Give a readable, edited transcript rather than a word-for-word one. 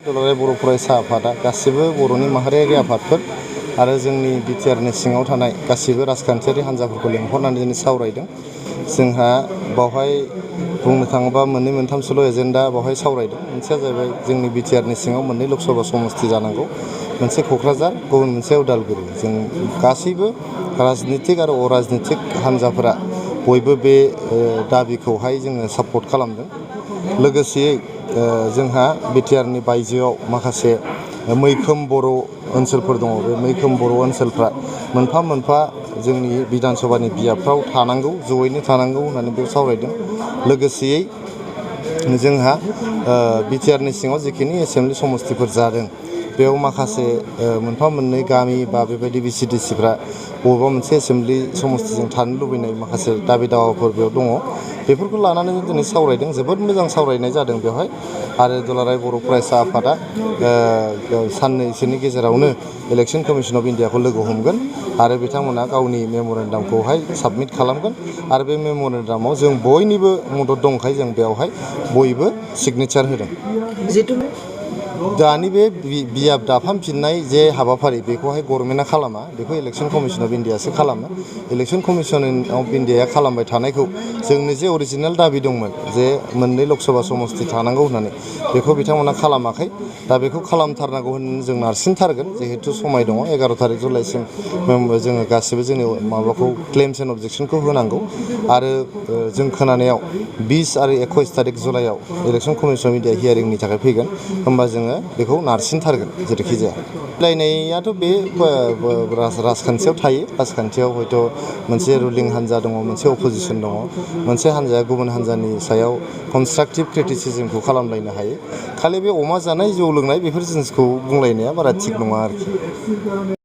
दुलाराय बर' फरायसा आफादा गासिबो बर'नि माहारियारि आफादफोर आरो जोंनि बिटिआरनि सिङाव थानाय गासिबो राजखान्थियारि हान्जाफोरखौ लेंहरनानै दिनै सावरायदों। जोंहा बावहाय बुंनो थाङोबा मोननै मोनथामसोल' एजेन्डा बावहाय सावरायदों। मोनसेया जाहैबाय जोंनि बिटिआरनि सिङाव मोननै लकसभा समस्ति जानांगौ, मोनसे क'क्राझार, गुबुन मोनसे उदालगुरि। जों गासैबो राजनितिक आरो अराजनितिक हान्जाफोरा बयबो बे दाबिखौहाय जोङो सापर्ट खालामदों। लोगोसेयै जोंहा बिटिआरनि बायजोआव माखासे मैखोम बर' ओनसोलफोर दङ। बे मैखोम बर' ओनसोलफ्रा मोनफा मोनफा जोंनि बिधान सभानि बियाबफ्राव थानांगौ, जयैनो थानांगौ होननानै बेयाव सावरायदों। लोगोसेयै जोंहा बिटिआरनि सिङाव जिखिनि एसेमब्लि समस्तिफोर जादों, बेयाव माखासे मोनफा मोननै गामि बा बेबायदि भिसिडिसिफ्रा बबेबा मोनसे एसेमब्लि समस्तिजों थानो लुबैनाय माखासे दाबि दावाफोर बेयाव दङ। बेफोरखौ लानानै दिनै सावरायदों। जोबोद मोजां सावरायनाय जादों बेवहाय। आरो दुलाराय बर' फरायसा आफादा साननैसोनि गेजेरावनो इलेक्सन कमिसन अफ इन्डियाखौ लोगो हमगोन आरो बिथांमोना गावनि मेम'रेन्डामखौहाय साबमिट खालामगोन। आरो बे मेम'रेन्डामाव जों बयनिबो मदद दंखायो। जों बेवहाय बयबो सिगनेचार होदों। दानि बे बियाब दाफामफिननाय जे हाबाफारि, बेखौहाय गभर्नमेन्टआ खालामा, बेखौ इलेक्सन कमिसन अफ इन्डियासो खालामो। इलेक्सन कमिसन अफ इन्डियाया खालामबाय थानायखौ जोंनि जे अरिजिनेल दाबि दंमोन जे मोननै लकसभा समस्ति थानांगौ होननानै, बेखौ बिथांमोना खालामाखै। दा बेखौ खालामथारनांगौ होननानै जों नारसिनथारगोन। जिहेथु समाय दङ, 11 थारिख जुलाइसिम जोङो गासिबो जोंनि माबाखौ क्लेम्स एन्ड अबजेक्सनखौ होनांगौ। आरो जों खोनानायाव 20 आरो 21 थारिख जुलाइआव इलेक्सन कमिसन अफ इन्डिया हियारिंनि थाखाय फैगोन। होमबा जोङो बेखौ नारसिनथारगोन जेरैखि जाया। रायलायनायाथ' बे राजखान्थियाव थायो। राजखान्थियाव हयथ' मोनसे रुलिं हान्जा दङ, मोनसे अप'जिसन दङ। मोनसे हान्जाया गुबुन हान्जानि सायाव कनस्ट्राक्टिभ क्रिटिसिजमखौ खालामलायनो हायो। खालि बे अमा जानाय, जौ लोंनाय बेफोर जिनिसखौ बुंलायनाया बारा थिग नङा आरोखि।